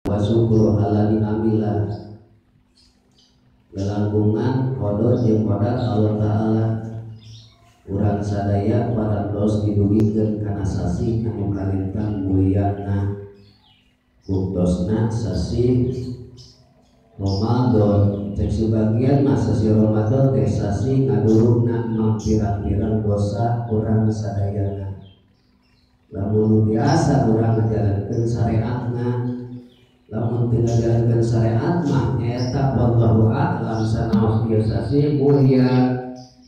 Wa syukru ala ni'amillah lelangkungan qada jeung qadar Allah Ta'ala urang sadaya parantos didugikeun kana sasih anu kalintang mulyana buktosna sasih Ramadan. Cek sebagian mah sasih Ramadan teh sasih ngadurungna mangpirang-pirang dosa urang sadayana. Lamun biasa urang ngajalankeun syariatna, lamun teu ngajalankeun syariat mah nyaeta wallahu a'lam sanaos ieu sasih mulia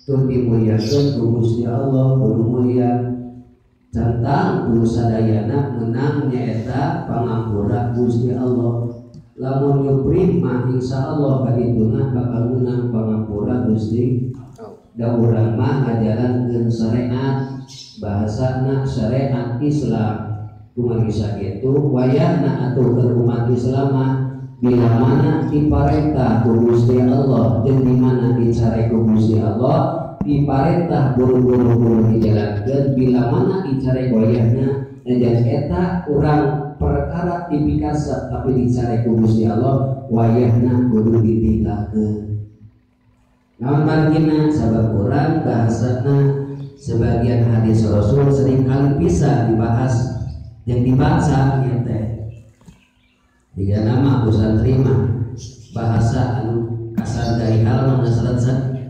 tur dimuliakeun ku Gusti Allah kudu mulia centang kudu sadayana menang nyaeta pangampura Gusti Allah. Lamun nyupri mah insyaallah kadituna bakal menang pangampura Gusti. Da urang mah ngajalankeun syariat, bahasana syariat Islam. Kumargi sakitu wayahna atuh keur umat Islam mah bila mana diparentah ku Gusti Allah jeung di mana dicare ku Gusti Allah diparentah buru-buru kudu dijalankeun, bila mana dicare wayahna najan eta urang perkara dipikasep tapi dicare ku Gusti Allah wayahna kudu ditinggalkeun. Naon margina sabab urang bahasana sebagian hadis Rasul seringkali bisa dibahas yang dibaca ieu teh. Tiga nama aku santri mah bahasa anu kasar dari hal mana selesai.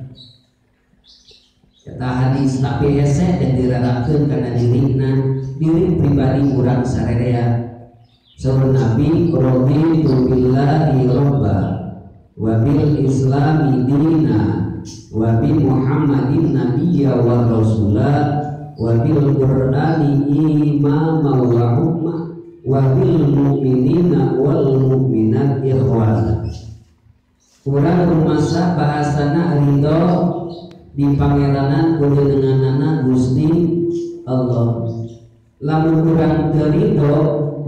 Eta hadis tapi hese dan dirarapkeun kana dirina diri pribadi urang sarerea. Saur Nabi raditu billahi rabba wa bil islami dina wa bi Muhammadin nabiyya wa rasula wa bil qur'ani imama wa hukma wa bil mu'minina wal mu'minat ikhwana. Urang rumasa bahasana ridho di pangeranan kujenenganana Gusti Allah. Lamun urang teu ridho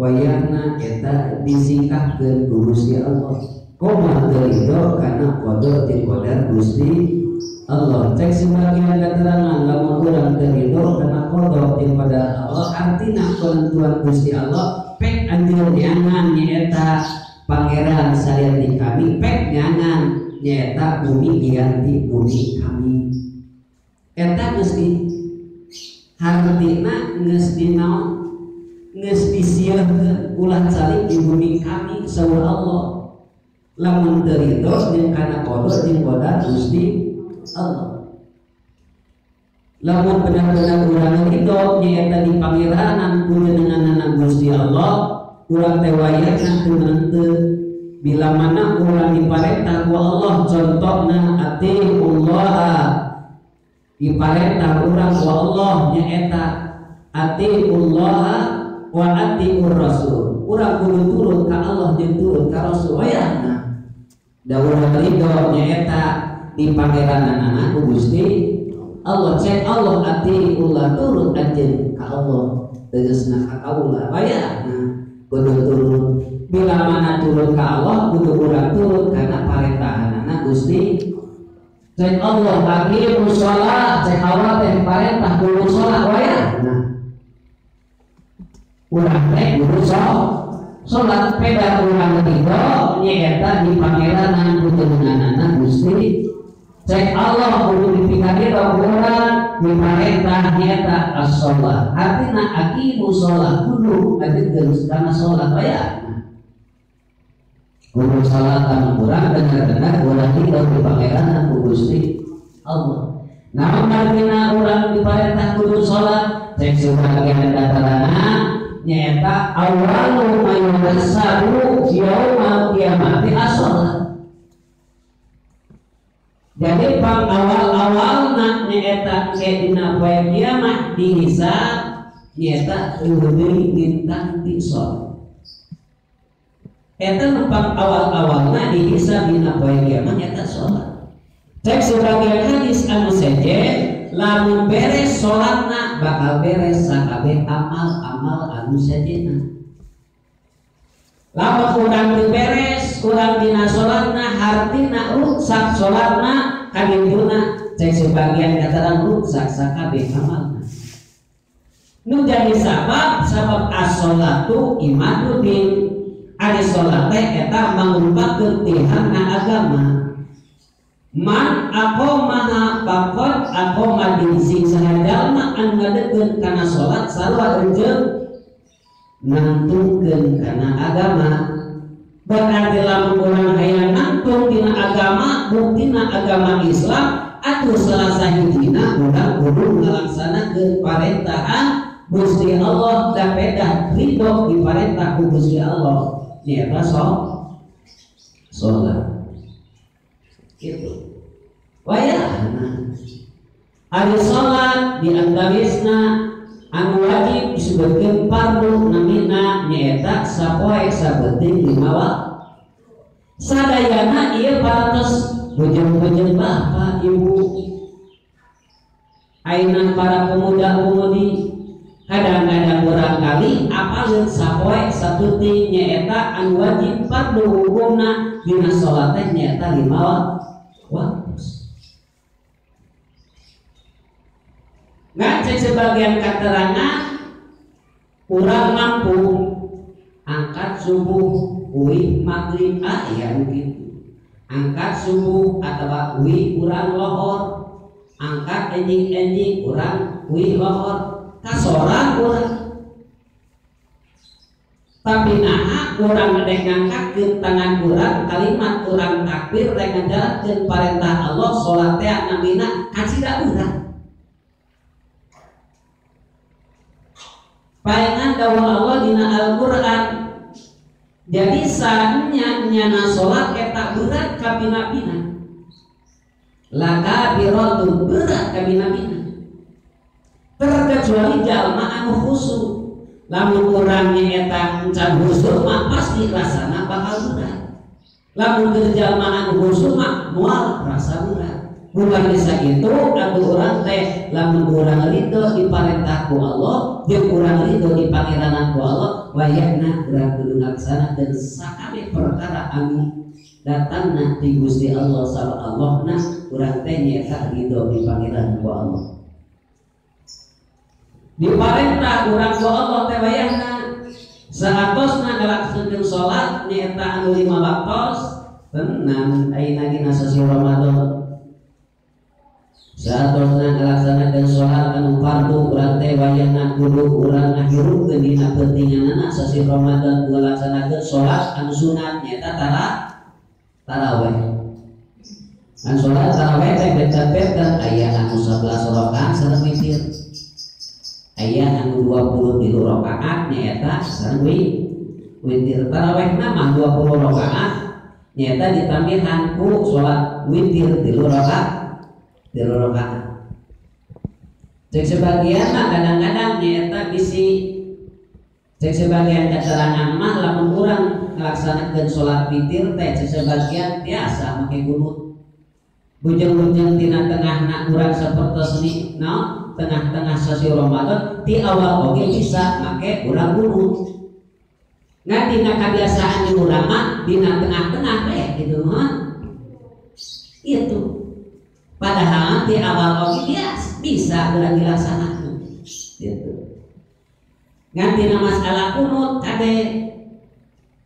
wayahna eta disingkahkeun ku Gusti Allah. Komo teu ridho kana qada jeung qadar Gusti Allah. Cek sebagian keterangan lamun urang teu ridho kana qada jeung qadar Allah artina penentuan Gusti Allah pek anjeun nyangan nyaeta pangeran salian di kami, pek nyangan nyaeta bumi diganti bumi kami. Eta geus di hartina geus dinaon geus disieun ulah calik di bumi kami saur Allah. Lamun teu ridho jeung kana qada jeung qadar Gusti Allah. Lamun benar-benar urang ridho nyaeta di pangeranan kujenenganana Gusti Allah, urang teh wayahna teu henteu. Bila mana urang diparentah ku Allah, contohna atiullah, diparentah urang ku Allah nyaeta atiullah wa atiur rasul. Urang kudu turut ka Allah jeung turut ka Rasul wayahna. Da urang ridho nyaeta di pangeranana ku Gusti Allah. Cek Allah atiullah turut anjeun ka Allah tegasna ka kaula wayahna kudu turut. Bila mana turut ka Allah kudu urang turut kana parentahanana Gusti. Cek Allah aqimus shalah, cek Allah teh parentah kudu salat wayahna urang teh kudu salat. Peda urang ridho nyaeta di pangeranan kujenenganana Gusti. Cek Allah kudu dipikaridho urang diparentah nyaeta as-shalah, artina aqimus shalah kudu ajeun kana salat wayahna kudu salat anu urang bener-bener urang ridho di pangeranan ku Gusti Allah. Namun artina urang diparentah kudu salat, cek sebagian dataranna nyaeta awalu ma yuhasabu yaumal qiyamati as-shalah. Jadi pang awal-awalna nyaeta ke dina poe kiamat dihisab nyaeta leuwih lintang ti salat. Eta nu pang awal-awalna dihisab dina poe kiamat nyaeta salat. Cek sebagian hadis anu sejen lamun beres salatna bakal beres sakabeh amal-amal anu sejenna. Lamun urang teu beres urang dina salatna hartina ruksak salatna kadituna cek sebagian kataran ruksak sakabeh amalna. Nu jadi sabab sabab as-sholatu imaduddin. Ari salat teh eta mangrupakeun tihangna agama. Man aqamaha faqad aqama din sing saha jalma anu ngadegkeun kana salat sarua jeung nangtungkeun kana agama. Berarti lamun urang hayang nangtung dina agama, buktina agama Islam atuh salah sahijina urang kudu ngalaksanakeun parentahan Gusti Allah da pedah ridho diparentah ku Gusti Allah nyaeta salat. Itu wayahna ari salat di antawisna anu wajib disebutkeun fardu namina nyaeta sapoe sabeting lima waktu. Sadayana ieu parantos bujeng-bujeng bapak ibu ayeuna para pemuda-pemudi kadang-kadang urang kali apaleun sapoe sabeting nyaeta anu wajib fardu hukumna dina salat teh nyaeta lima waktu. Ngan cek sebagian keterangan kurang mampu angkat subuh uih maghrib ah ya begitu. Angkat subuh atau uih kurang lohor, angkat enjing-enjing kurang uih lohor, kasorang kurang. Tapi naha kurang ngedek ngangkatkeun tangan kurang kalimat kurang takbir rek ngajalankeun parentah Allah salat teh namina kacida urang. Paengan dawuh Allah dina Al-Qur'an. Jadi saatnya nyana salat eta berat kabina-bina. Laka biratun berat kabina-bina. Terkecuali jalma anu khusyuk. Lamun urang nyaeta encan khusyuk mah pasti rasana bakal berat. Lamun keur jalma anu khusyuk mah moal rasa berat. Bukan bisa gitu atuh urang teh lamun urang ridho diparentah ku Allah jeung urang ridho dipangeranan ku Allah wayahna urang kudu ngalaksanakeun sakabeh perkara anu datangna ti Gusti Allah sabab Allahna urang teh nyaeta ridho dipangeran ku Allah. Diparentah urang ku Allah teh wayahna saatosna ngalaksanakeun salat nyaeta anu lima waktos tenang ayeuna dina sasi Ramadan. Saatosna ngalaksanakeun salat anu fardu urang teh wayahna kudu urang ngahirupkeun dina peutinganana sasi Ramadan ngalaksanakeun salat anu sunat nyaeta tarawih. Anu salat tarawih teh benten-benten aya anu 11 rakaat sareng witir. Aya anu 23 rakaat nyaeta sareng witir. Tarawihna mah 20 rakaat nyaeta ditambihan ku salat witir 3 rakaat. 3 rakaat. Cek sebagian mah kadang-kadang nyaeta bisi cek sebagian keterangan mah lamun urang ngalaksanakeun salat witir teh cek sebagian biasa make kunut. Bujeng-bujeng tina tengahna urang sapertos ni naon tengah-tengah sasi Ramadan ti awal oge bisa make urang kunut. Ngan dina kabiasaan urang mah dina tengah-tengah teh gitu mah. Itu. Padahal di awal oge bisa urang dilaksanakeun gitu. Ngan dina masalah kunut kade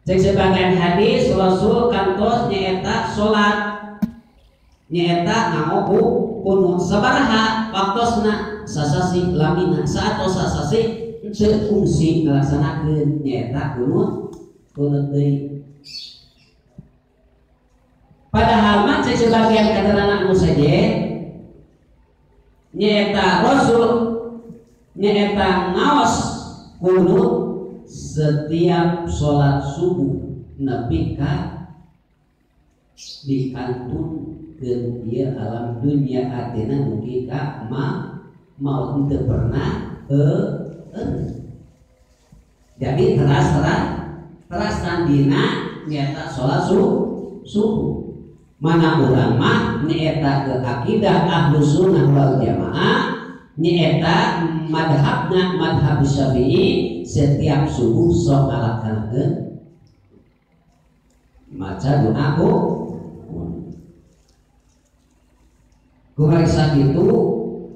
cek sebagian hadis Rasul kantos nyaeta salat nyaeta nganggo kunut sabaraha waktosna sasasi lamina saatos sasasi teu fungsi ngalaksanakeun nyaeta kunut kunut deui. Padahal mah cek sebagian keterangan anu saja nyaeta Rasul nyaeta ngaos kunut setiap sholat subuh nepi ka dikantunkeun ieu alam dunia artina mugi ka ma mau teu pernah Jadi teras dina nyaeta sholat subuh. Mana urang mah nyaeta ke akidah Ahlus Sunnah wal Jamaah nyaeta madhabna madhab Syafi'i setiap subuh sok ngalaksanakeun maca doa kunut. Kumarisa kitu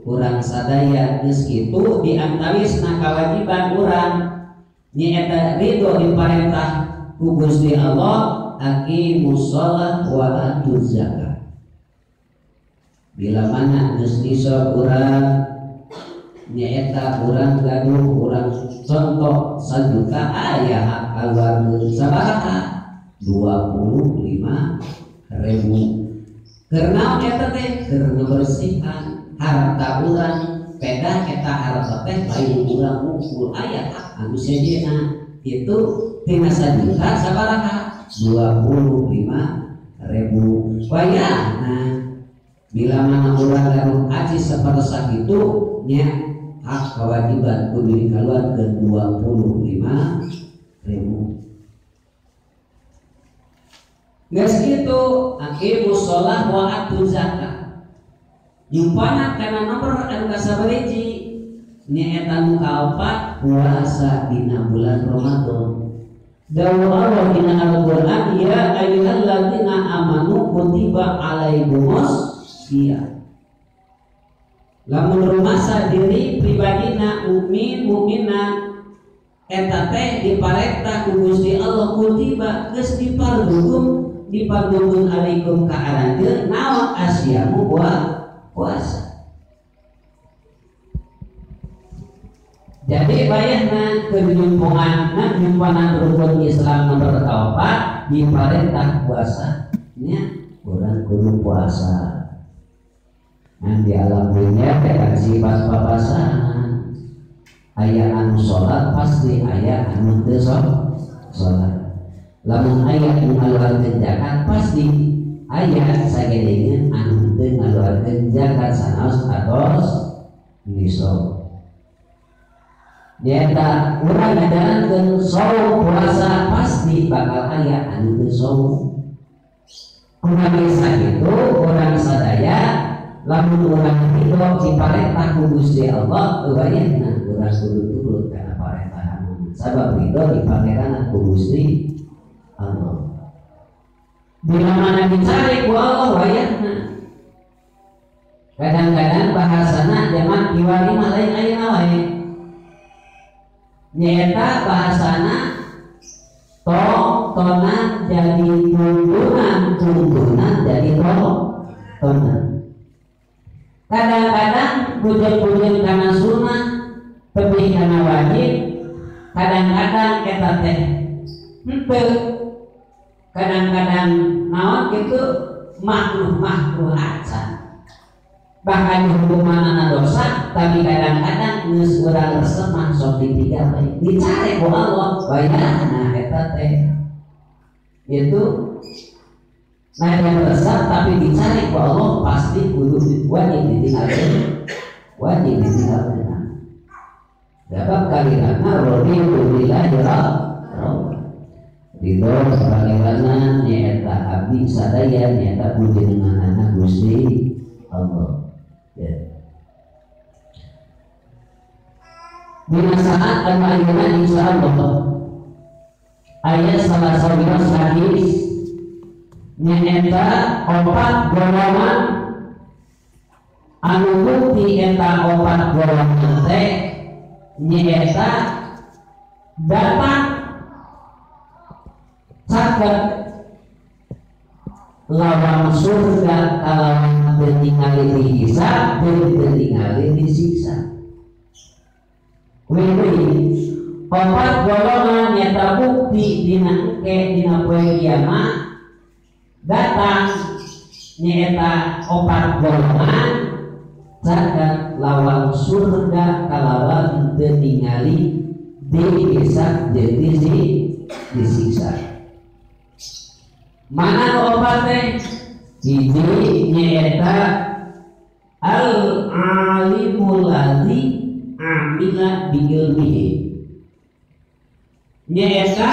urang sadaya geus kitu diantawisna kawajiban urang nyaeta ridho diparentah ku Gusti Allah aqimus shalah wa atuz zakat. Bila mana geus nisab urang nyaeta urang gaduh urang contoh 1 juta aya hak kaluarkeun sabaraha 25.000. Karena eta teh keur ngabersihan harta urang pedah eta harta teh lain urang ngumpul aya hak anu sejenna itu tina 1 juta sabaraha 25.000. Wayahna bila mana urang gaduh aci sapertos kitu nya hak kewajiban kudu dikaluarkeun 25.000. Geus kitu aqimus shalah wa atuz zakat. Jumpana kana nomor anu kasabaraha nyaeta nu kaopat puasa dina bulan Ramadan. Dawuh Allah dina Al-Qur'an ya ayyuhalladzina amanu kutiba alaikumus shiyam. Lamun rumasa diri pribadina mukmin mukminat eta teh diparentah ku Gusti Allah kutiba geus dipardugung dipardugung alaikum ka aranjeun naon asyamu puasa. Jadi bayahna kejumpungan jumpanan rukun Islam nomor 4 diparentah puasa nya urang kudu puasa. Nah, di alam dunia teh sifat papasangan aya anu salat pasti aya anu teu salat. Lamun aya anu ngaluarkeun zakat pasti aya sagedengeun anu teu ngaluarkeun zakat sanaos atos nisab. Nyaeta urang ngajalankeun saum puasa pasti bakal aya anu teu saum. Urang sakitu urang sadaya lamun urang ridho diparentah ku Gusti Allah wayahna urang kudu turut kana parentahan sabab ridho dipangeran ku Gusti Allah. Bila mana dicari ku Allah wayahna. Kadang-kadang bahasana zaman kiwari mah lain ayeuna wae. Nyaeta bahasana tong-tonan jadi tuntunan, tuntunan jadi tong-tonan. Kadang-kadang bujeng-bujeng kana sunnah tebih kana wajib, kadang-kadang eta teh henteu, kadang-kadang naon kitu makruh-makruh acan. Bahkan hukumanana dosa, tapi kadang-kadang geus urang resep mah sok ditinggal bae. Dicare ku Allah wayahna eta teh. Itu nah yang resep tapi dicari ku Allah pasti kudu wajib ditinggalkan, wajib ditinggalkan. Sebab kalimatna raditu billahi rabba. Ridho pangeranna nyaeta abdi sadaya nyaeta pujenenganana Gusti Allah. Ya. Dina saat anu ayeuna insyaallah aya salah sawios hadis nyaeta opat golongan anu bukti eta opat golongan teh nyaeta datang caket lawang surga kalawan teu ningali dihisab teu ningali disiksa. Wih opat golongan nyaeta bukti dina engke dina poe kiamat datang nyaeta opat golongan caket lawang surga kalawan teu ningali dihisab jeung disiksa. Mana nu opat teh? Hiji nyaeta al alimul ladzi amila bi ilmihi. Nyaeta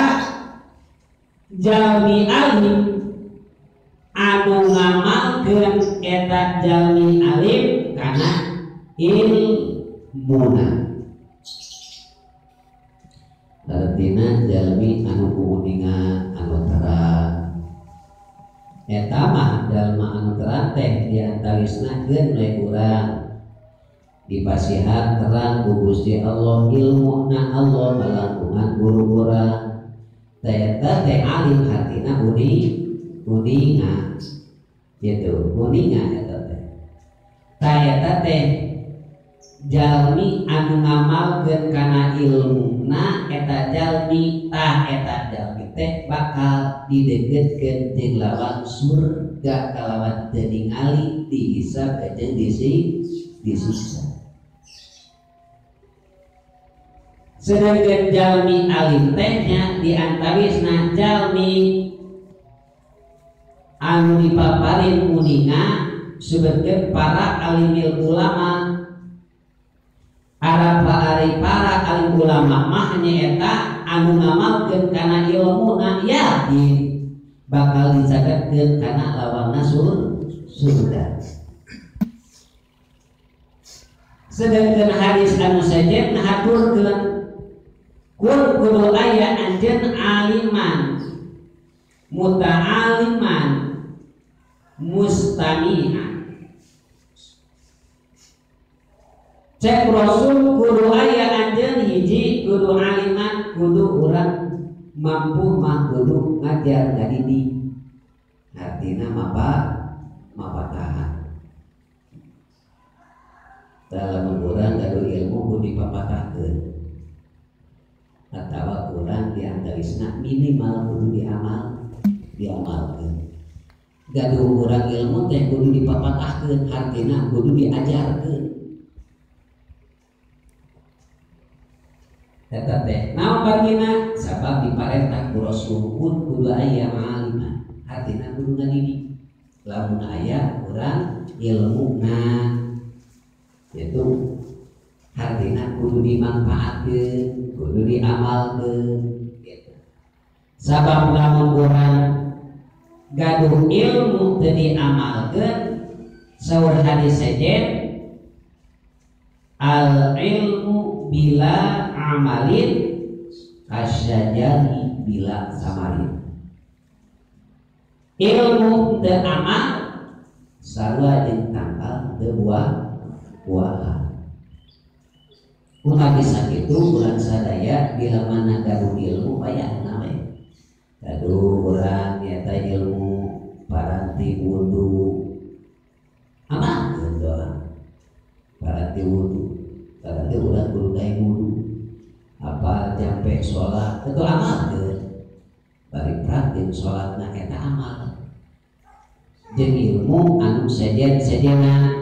jalmi alim anu ngamalkeun eta jalmi alim kana ilmuna. Artina jalmi anu kuuningan anu terang. Eta mah jalma anu terang teh diantawisna keun we urang dipasihan terang ku Gusti Allah ilmuna Allah malangkungan guru urang Eta teh alim hartina uninga gitu, uninga eta teh. Ta eta teh jalmi anu ngamalkeun kana ilmuna eta jalmi tah eta jalmi teh bakal dideukeutkeun jeung lawang surga kalawan teu ningali dihisab jeung disiksa. Sedangkan jalmi alim tehnya diantawisna jalmi anu dipaparin uninga sebetulnya para alimil ulama. Arab ari para alim ulama mah nyaeta anu ngamalkeun kana ilmuna yakin bakal dicatatkeun kana lawangna surga. Sedangkan hadis anu sejen ngahaturkeun kun kudu aya anjeun aliman muta'aliman mustami'an. Cek Rasul kudu aya anjeun hiji kudu aliman kudu urang mampu mah kudu ngajar ngadidik artina mapatahan. Dalam urang gaduh ilmu kudu dipapatahkeun atawa urang diantawisna minimal kudu diamalkeun. Gaduh urang ilmu teh kudu dipapatahkeun artina kudu diajarkeun. Eta teh naon bagina sabab diparentah ku Rasul kudu aya ma'aliman artina kudu ngadidik lamun aya urang ilmuna yaitu artina kudu dimanfaatkeun kudu diamalkeun gitu. Sabab lamun urang gaduh ilmu teu diamalkeun saur hadis sejen al ilmu bila amalin kasyajari bila samarin. Ilmu teu amal sarua jeung tangkal teu buah-buahan. Kumaha bisa kitu urang sadaya bila mana gaduh ilmu payahna we. Gaduh urang nyata ilmu paranti wudu amalkeun doang. Paranti wudu paranti urang kudu daek wudu apa jampe sholat itu amalkeun bari praktik sholatna eta amal jeung ilmu anu sejen-sejena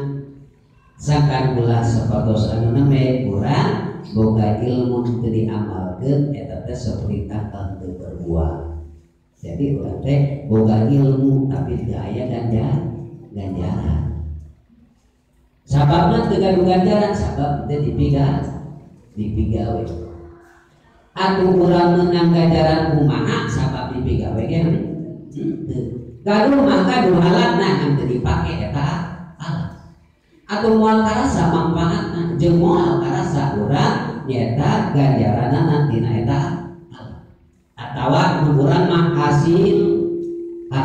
sangkan ulah sapatos anu nembe urang boga ilmu teu diamalkeun eta teh saperti tangkal teu berbuah. Jadi urang teh boga ilmu tapi teu aya ganjaran. Sababna teu gaduh ganjaran sabab teu dipigawe. Atuh urang meunang ganjaran kumaha sabab dipigawe ge henteu. Gaduh mah gaduh alatna ngan teu dipake eta alat. Atuh moal karasa manfaatna jeung moal karasa urang nyaeta ganjaranna tina eta alat. Atawa nu urang mah hasilna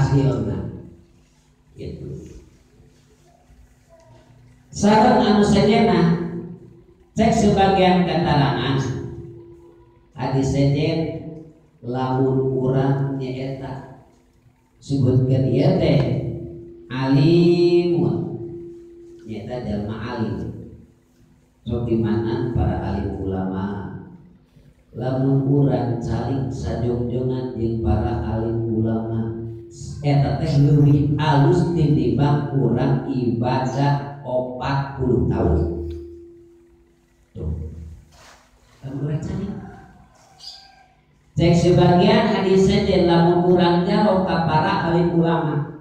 gitu. Sareng anu sejenna cek sebagian keterangan hadis sejen lamun urang nyaeta sebutkeun ieu teh alimun nyaeta jalma alim. Sok di mana para alim ulama lamun urang saling sajongjongan jeung para alim ulama eta teh leuwih alus tinimbang urang ibadah 40 tahun. Tuh. Lamun urang calik. Cek sebagian hadis saja lamun urang jauh ka para alim ulama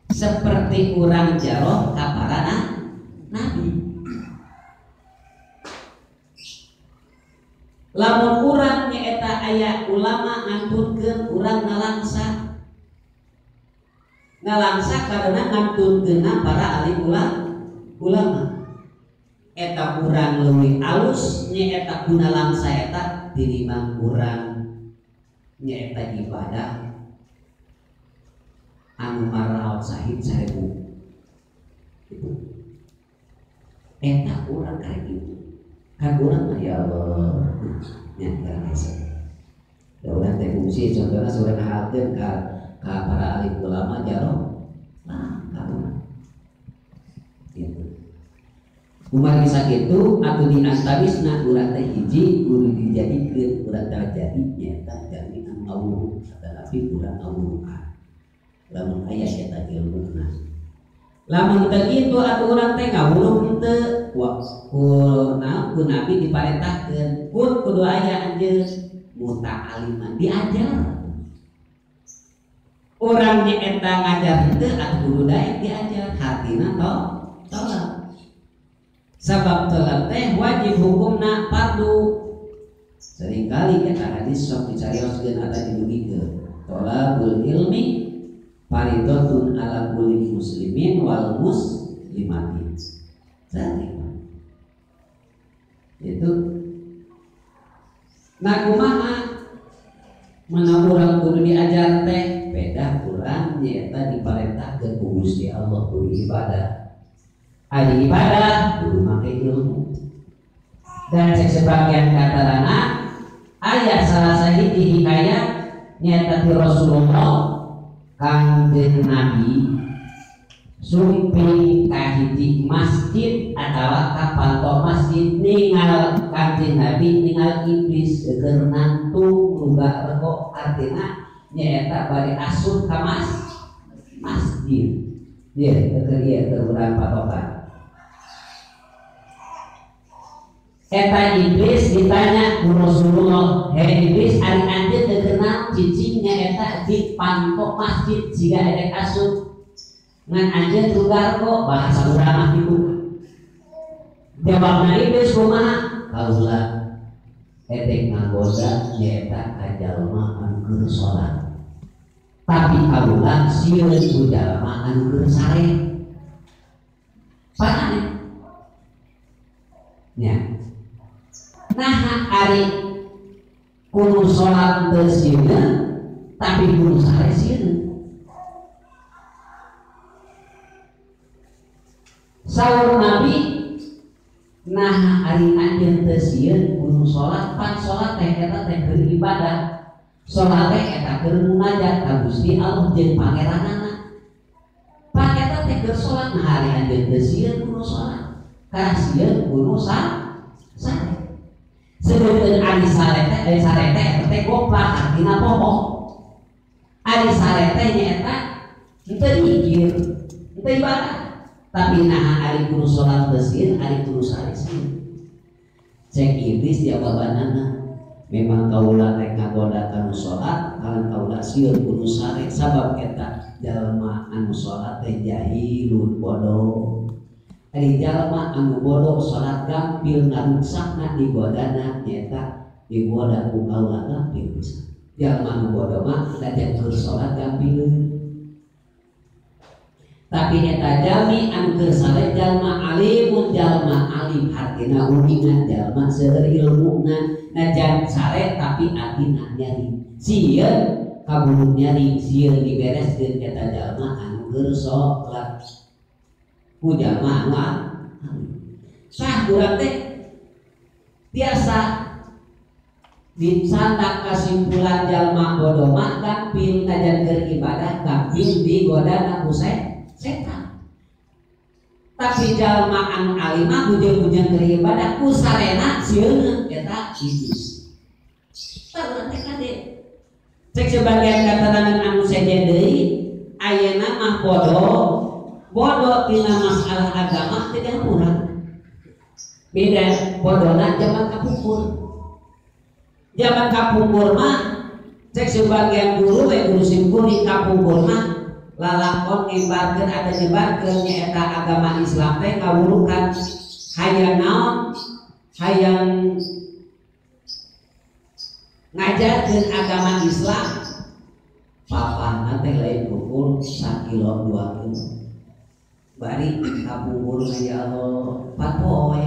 seperti urang jauh ka para nabi. Lamun urang nyaeta aya ulama ngantunkeun urang ngalangsa karena ngantunkeunna para alim ulama eta urang leuwih alus nyaeta guna langsa eta tinimbang urang nyaeta ibadah anu maraot sahid 1000 gitu. Eta urang kayak gitu kan urang mah ya Allah nya hese. Da urang teh fungsi contohna urang ngahalkeun ka para alim ulama jaro nah ka gitu. Kumaha bisa kitu atuh di antawisna urang teh hiji kudu dijadikeun urang teh jadi nyaeta jalmi anu ngawuruh tapi urang ngawuruhan lamun aya eta ilmuna. Lamun teu kitu atuh urang teh ngawuruh henteu ku naon ku nabi diparentahkeun kun kudu aya anjeun muta'aliman diajar. Urang nyaeta ngajar henteu atuh kudu daek diajar hartina tolak. Sabab tolak teh wajib hukumna fardu. Seringkali eta hadis sok dicarioskeun atawa didugikeun. Tolabul ilmi faridatun ala kulli muslimin wal muslimati. Sering. Itu nah kumaha mana urang kudu diajar teh beda urang nyaeta diparentahkeun ku Gusti Allah kudu ibadah. Ari ibadah kudu make ilmu. Dan cek sebagian katarana aya salah sahiji hikayat nyaeta ti Rasulullah Kangjeng Nabi sumping ka hiji masjid atawa ka panto masjid ningal Kangjeng Nabi ningal iblis keur nantung luga reko artina nyaeta bari asup ka masjid. Ieu keur ieu keur urang patokan. Eta iblis ditanya ku Rasulullah, "Hei iblis, ari anjeun teu kenal cicing nyaeta di panto masjid jiga erek asup. Ngan anjeun lugar kok bahasa urang mah kitu." Jawabna iblis kumaha? Kaula edek ngagoda nyaeta ka jalma anu keur salat. Tapi kaula sieun ku jalma anu keur sare. Panane? Nya. Nah ari kudu salat teu sieun tapi kudu sare sieun. Saur Nabi nah ari anjeun teu sieun kudu salat pan salat teh eta teh keur ibadah. Salat teh eta keur munajat ka Gusti Allah jeung pangeranana. Pan eta teh keur salat nah ari anjeun teu sieun kudu salat. Karena sieun kudu sare. Sedengkeun ari sare teh sare teh eta teh goplak artina poho. Ari sare teh nyaeta henteu mikir, henteu ibadah. Tapi nah ari kudu salat teu sieun, ari kudu sare sieun. Cek iblis jawabanana, memang kaula rek ngagoda kanu salat, kalan kaula sieun kudu sare sabab eta jalma anu salat teh jahilun bodoh. Ari jalma anu bodoh salat gampil ngaruksakna digodana nyaeta digoda ku kaula gampil pisan. Jalma anu bodoh mah najan keur salat gampil. Tapi eta jalmi anu keur sare jalma alimun jalma alim hartina uningan jalma seueur ilmuna najan sare tapi atina nyari. Sieun kaburu nyari sieun dibereskeun eta jalma anu keur salat. Ku jalma anu alim. Sah urang teh biasa disandak kesimpulan jalma bodoh mah gampil najan keur ibadah gampil digodana ku setan. Tapi jalma anu alim mah bujeng-bujeng keur ibadah ku sarena sieun eta iblis. Tah urang teh kade. Cek sebagian katarangan anu sejen deui ayeuna mah bodoh bodoh tina masalah agama tidak kurang. Beda bodona zaman kapungkur. Zaman kapungkur mah cek sebagian guru we guru simkuring kapungkur mah lalakon nyebarkeun ada nyebarkeun nyaeta agama Islam teh ngawurukan hayang naon hayang ngajarkeun agama Islam papahna teh lain ukur sakilo 2 kilo bari kapungkur ya Allah 4 poe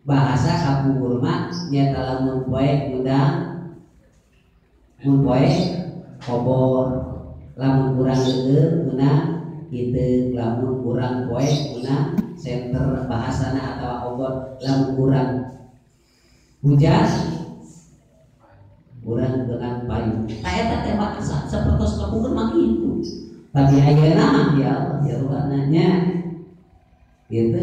bahasa kapungkur mah nyaeta lamun poe ngundang mun poe obor lamun kurang leueur ngundang kitu lamun kurang poe ngundang senter bahasana atawa obor lamun kurang hujan Urang dengan payung. Tah eta teh mah sapertos kapungkur mah kitu. Tapi ayeuna mah ya Allah ya Rabbana gitu.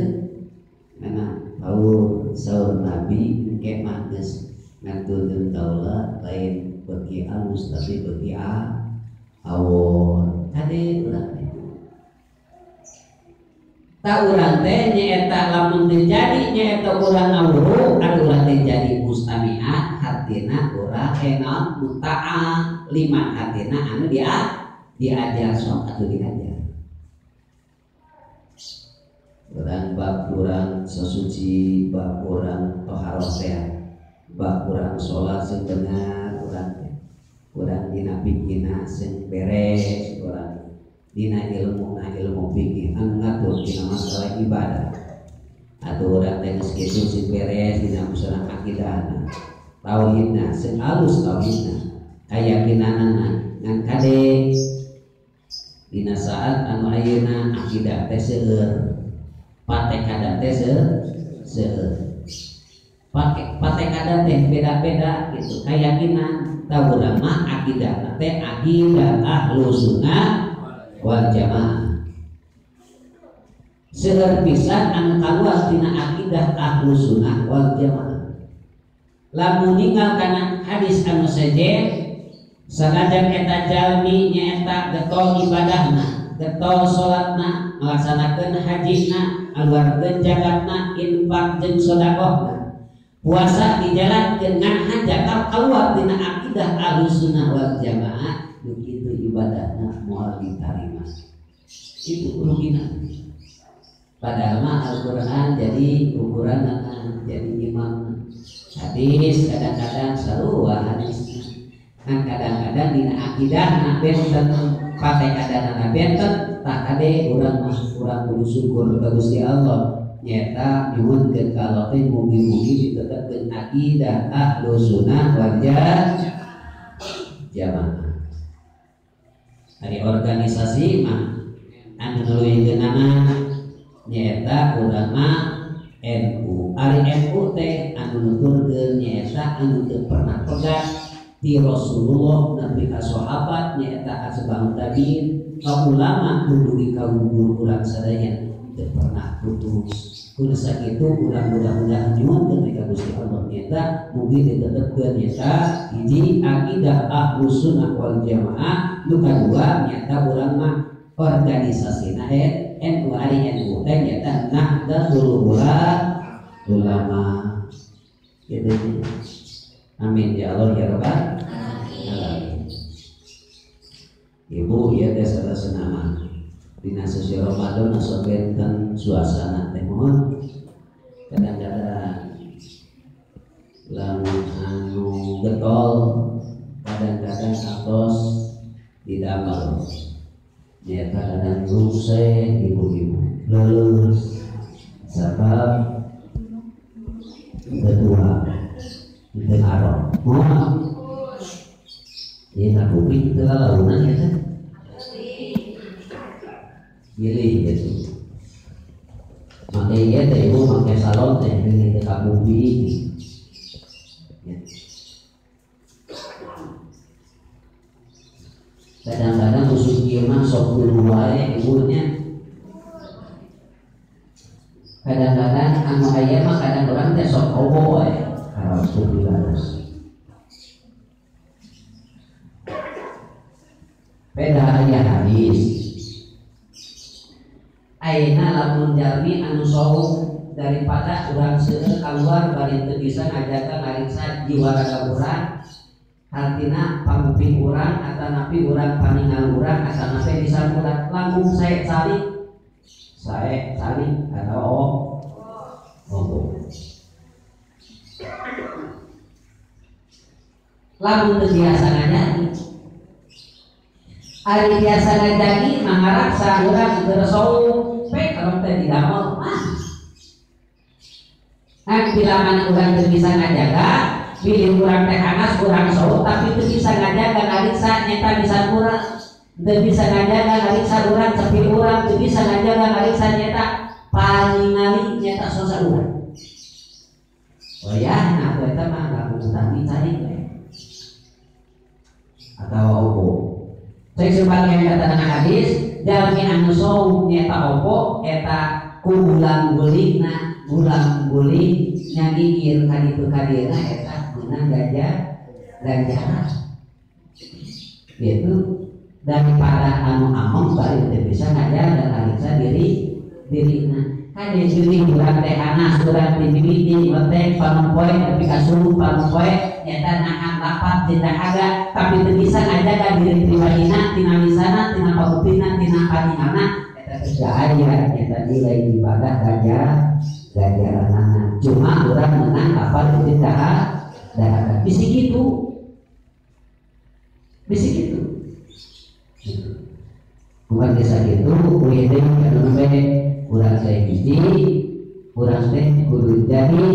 Memang paur saur Nabi engke mah geus ngantunkeun kaula lain beuki alus tapi beuki awon. Kade urang teh. Ta urang teh nyaeta lamun teu jadi nyaeta urang ngawuru atuh urang teh jadi mustami'at hartina urang enaon mutaah lima hartina anu diajar sok atuh diajar. Urang bab urang sesuci, bab urang toharoh teh, bab urang sholat sing bener urang teh. Urang dina pikirna sing beres urang dina ilmu na ilmu fikih anu ngatur dina masalah ibadah. Atuh urang teh geus kitu sing beres dina masalah akidahna, tauhidna sing alus tauhidna, kayakinanana ngan kade dina saat anu ayeuna akidah teh seueur. Patekada teh seueur. Patekada teh beda-beda gitu. Kayakinan tahu mah akidah teh akidah Ahlus Sunnah wal Jamaah. Seueur pisan anu kaluar tina akidah Ahlus Sunnah wal Jamaah. Lamun ninggal kana hadis anu sejen sanajan eta jalmi nyaeta getol ibadahna, getol salatna, ngalaksanakeun hajina, ngaluarkeun zakatna, infak jeung sedekahna, puasa dijalankeun ngan hanjakal keluar tina akidah Ahlus Sunnah wal Jamaah, nu kitu ibadahna moal ditarima. Itu rugina. Padahal mah Al-Qur'an jadi ukuranna, jadi imam. Hadis kadang-kadang sarua hadisna. Ngan kadang-kadang dina akidahna benten, patekadana benten, tak kade urang mah urang kudu syukur ka Gusti Allah nyaeta nyuhunkeun ka Allah teh mugi-mugi ditetepkeun akidah Ahlus Sunnah wal Jamaah. Ari organisasi mah anu nuluykeunana nyaeta urang mah NU. Ari NU teh anu nuturkeun nyaeta anu teu pernah pegat ti Rasulullah nepi ka sahabat nyaeta ka sebab tabiin ka ulama kudu ka guru urang sadaya teu pernah putus. Kudu sakitu urang mudah-mudahan nyuhunkeun ka Gusti Allah nyaeta mugi ditetepkeun nyaeta hiji akidah Ahlus Sunnah wal Jamaah, nu kadua nyaeta urang mah organisasina NU. Ari NU teh nyaeta Nahdlatul Ulama. Gitu. Amin ya Allah ya Rabbal alamin. Ibu ieu teh salasana mah dina sasi Ramadan sok benten suasana teh mohon kadang-kadang lamun anu getol kadang-kadang atos didamel nyaeta kadang ruse ibu-ibu leuleus sabab kedua teu arok moal ieu na kuping teu lalaunan eta pilih gitu. Make ieu teh ibu make salon teh pilih teh ka kuping. Kadang-kadang musuh ieu mah sok dulu wae ibunya. Kadang-kadang anu aya mah kadang urang teh sok obo wae. Alhamdulillah. Beda aya hadis. Ayeuna lamun jalmi anu saum daripada urang seueur kaluar bari teu bisa ngajaga ngariksa jiwa raga urang, hartina panguping urang atanapi urang paningal urang atanapi bisa urang langkung sae calik sae calik atau obo. Lamun teu biasa ngajagi, ari biasa ngajagi mangaraksa urang keur saum pe kalau teh didamel mah. Nah, bila mana urang teu bisa ngajaga, bilih urang teh hanas urang saum tapi teu bisa ngajaga ngariksa nyeta bisa urang, teu bisa ngajaga ngariksa urang cepil urang, teu bisa ngajaga ngariksa nyeta paningali nyeta sosa urang. Oh ya, nah eta mah lamun tadi cari we. atau opo. Cek sebagian kata hadis jalmi anu saum nyata opo eta ku bulan gulingna bulan guling nyagigir kaditu kadieuna eta meunang ganjaran. Gitu daripada anu among bari teu bisa ngajar dan ngariksa dirina. Kade silih urang teh anas urang ti mimiti meteng panempoe nepi ka subuh panempoe nyata nahan lapar tina haga tapi teu bisa ngajaga diri pribadina tina lisana tina pabuktina tina paningalna eta teh aya nyata nilai ibadah ganjaranana. Cuma urang menang lapar ti dahaga bisi kitu. Bisi kitu. Bukan desa gitu, kuy teh anu teh urang teh hiji, urang teh kudu jadi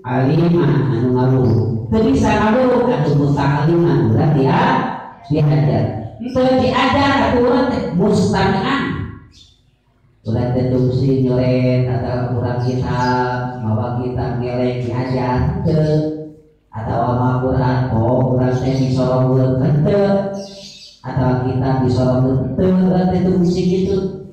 aliman anu ngaluh. Teu bisa ngaluh atuh musta'aliman urang dia diajar. Teu diajar atuh urang teh mustami'an. Urang teh tungsi nyoret atau urang kitab, mawa kitab ngeleng diajar teu. Atau mawa Quran, oh urang teh disorongkeun henteu. Atau kita disorongkeun teu, urang teh tungsi kitu.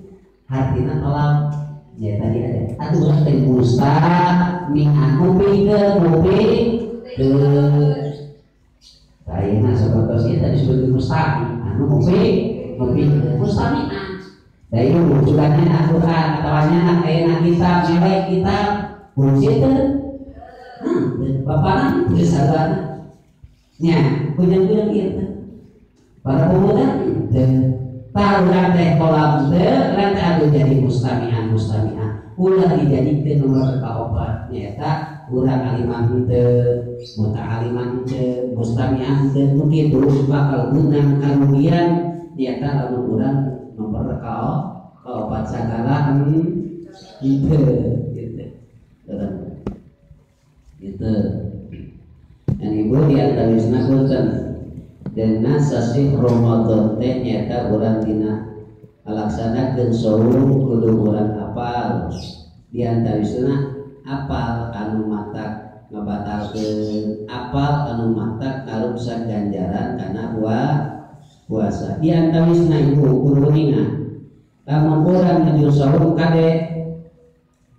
Hartina tolak ya tadi ada atuh urang teh mustami'an kupingkeun kupingkeun. Ayeuna sapertos ieu tadi disebut mustami anu kupingkeun mustami'an. Da ieu rujukannya Al-Qur'an atawa nya ayeuna kitab nilai kitab fungsi teu. Bapana teu sadana nya kujang-kujang ieu teh. Para pemuda teu tah urang teh kolam teu urang teh atuh jadi mustami'an ulah dijadikeun nomor kaopat nyaeta urang aliman henteu muta'aliman henteu mustami'an henteu nu kitu bakal meunang karugian nyaeta lamun urang nomor kaopat sagala henteu gitu. Gitu. Yang ibu di antawisna punten dina sasih Ramadan teh nyaeta urang dina ngalaksanakeun saum kudu urang apal. Di antawisna apal anu matak ngabatalkeun, apal anu matak ngaruksak ganjaran kana puasa. Di antawisna ibu kudu ninga lamun urang nuju saum kade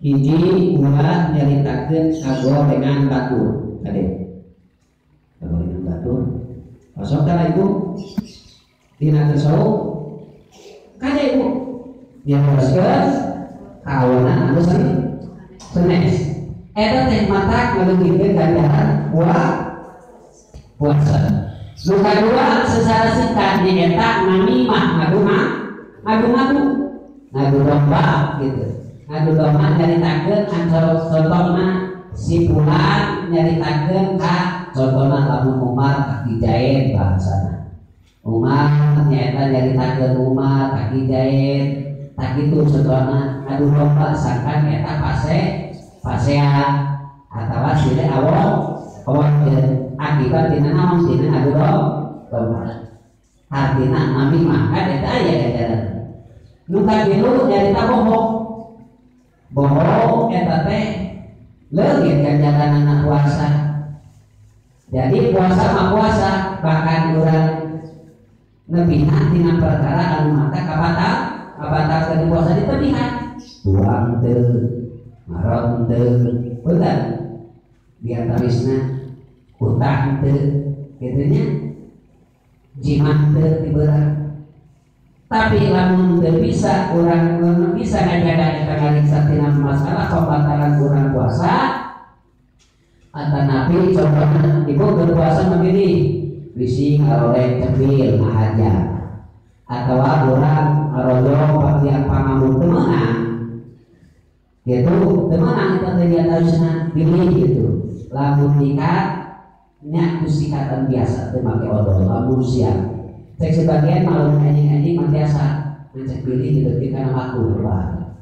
hiji ulah nyaritakeun kagorengan batur kade kagorengan batur osok tah ibu dina teu saum kade ibu diaoskeun kaonan anu senes eta teh matak ngaleuwihkeun ganjaran puasa. Nu kadua secara singkat nyaeta namimah ngadu-ngadu ngadu domba gitu. Ngadu domba nyaritakeun antara contohna si fulan nyaritakeun ka contohna lamun Umar kaki jahit bahasana. Umar nyaeta nyaritakeun Umar kaki jahit tak kitu contohna ngadu domba sangkan eta pasea atawa silih awon akibat dina naon dina ngadu domba. Artina namimah kan eta aya ganjaran. Nu katilu nyarita bohong. Bohong eta teh leungit ganjaranana puasa. Jadi puasa mah puasa bahkan urang nebihan tina perkara anu mata kabatal puasa ditebihan. Tuang teu, maron teu, bener. Di antawisna utang teu, kitu nya. Jimat teu dibeurang. Tapi lamun teu bisa urang bisa ngajaga eta ngariksa tina masalah pembatalan urang puasa atanapi contohna ibu berpuasa memilih bisi ngaroreng cepil ngahaja atawa urang ngarodong pakaian pangamun teu meunang gitu teu meunang eta teh diantawisna pilih gitu lamun nikah nya ku sikatan biasa teu make odol lamun siang. Cek sebagian malam anjing-anjing mah biasa ngecek pilih gitu kana waktu lebar.